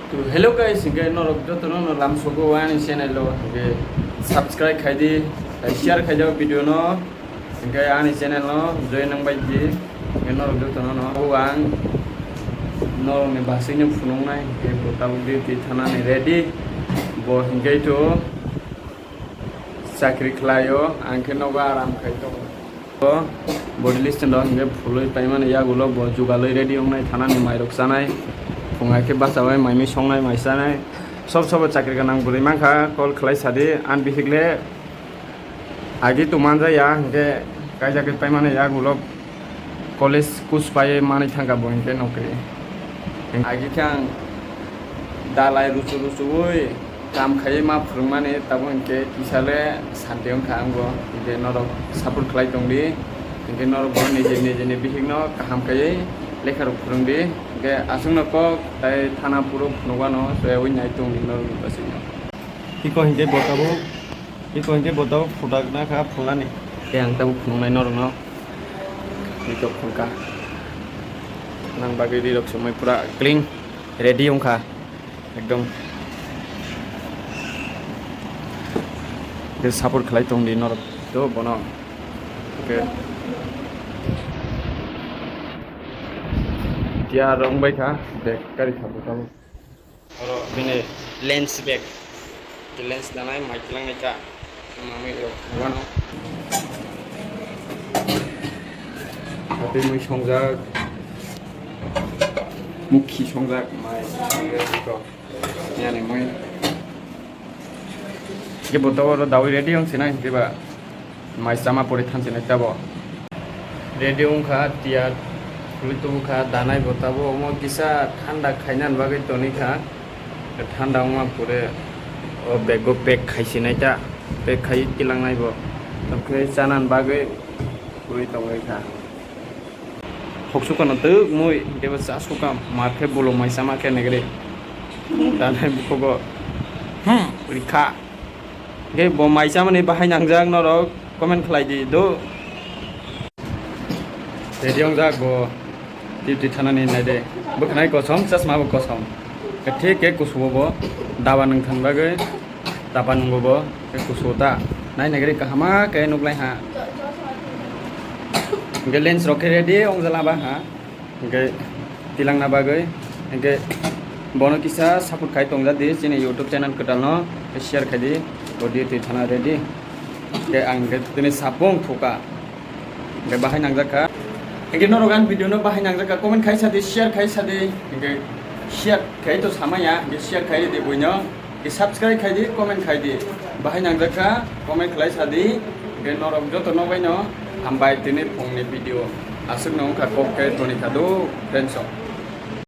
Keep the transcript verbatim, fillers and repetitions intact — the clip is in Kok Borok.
To hello guys, hingke norok jotono no lamsogo ani channel o, hingke subscribe khaidi, share khaidi o video no, hingke ani channel no join nang bai di, hingke norok jotono no o ang norok ni basai no phunuk nai, hingke bo tabuk di twi thana ni ready, bo hingke to chakri khlai o, ang khe nogo aram khai tongo. Bo body list no hingke phulwi paimani yagulo bo jugalwi ready wngnai thanani mairok chanai. Phung hai khe bachawai mai mui songnai mai chanai. Sob sobo chakri gwnang bwrwi mankha call khlai sadi. Ani bihikle agi to manjaya hingke kaijagwi paimani yagulo college kus paiwi manwi thangkha bo hingke nokri. Agi khe ang dalai ruchu ruchuwi kam khaiwi ma phwrwngmani, tabuk hinkhe kisale sante wngkha ang bo, hinkhe norok support khlai tongdi, hinkhe norok bo niji nijini bihikno kaham khaiwi lekharok phwrwngdi, hinkhe aswkno kok tai thana phuru phunukgwano soyawi nai tongdi norokni bwswkno. Iko hinkhe bo tabuk, iko hinkhe bo tabuk phutak nakha phunani. Tei ang tabuk phunuknai norokno, iko phunukha. Nang bagwi rirok swmai pura clean ready wngkha. Ekdom. Khe support khlai tongdi norok to bono. Khe tiyar wngbai kha, bag kari kha bo tabuk. Oro bini lens bag. Lens danai mai tlangnai kha. Manwi rok wano. Ate mui songjak. Mukhi songjak mai. Ani mui. Ke bo to oro dawi ready wng sinai, hinkhe ba mai chama pore thansinai tabo. Ready wngkha, tiyar khulwi tubukha, danai bo tabo. Omo kisa thanda khainani bagwi tonikha. Thanda wngma pore o bag o pack khaisinai ta, pack khai tilangnai bo. Tokhe chanani bagwi khulwi tongwi kha. Hoksukano twk mui, hinkhe bo chasukam, mar khe bolong mai chama khe negri. Danai bukhugo, hmm, rikha. Hinkhe bo mai chamani bahai nangjak norok comment khlai di do. Ready wngjak bo duty thanani naide. Bwkhanai kosom, chasma bo kosom. Thik khe kusugo bo daba nwng thang bagwi. Tapa nungo bo, khe kusu ta. Nai nagri kahama khe nuklai ha. Hingke lens rok khe ready ong jala ba ha. Hingke tilangna bagwi. Hingke bono kisa support khai tong jadi chini YouTube channel kwtal no share khai di. Bo di twi thana ready. Hingke ang hingke tini sapung thuka. Hingke bahai nangjak kha. Hingke norok ang video no bahai nangjak kha. Comment khai sadi, share khai sadi. Hingke share khai to samaya. Hingke share khai di buino. Subscribe khai di, comment khai di. Bahai nangjak kha, comment khlai sa di. Hingke norok joto no bai no hambai tini phungni video. Aswk no wngkha kok khe toni kha do friends rok.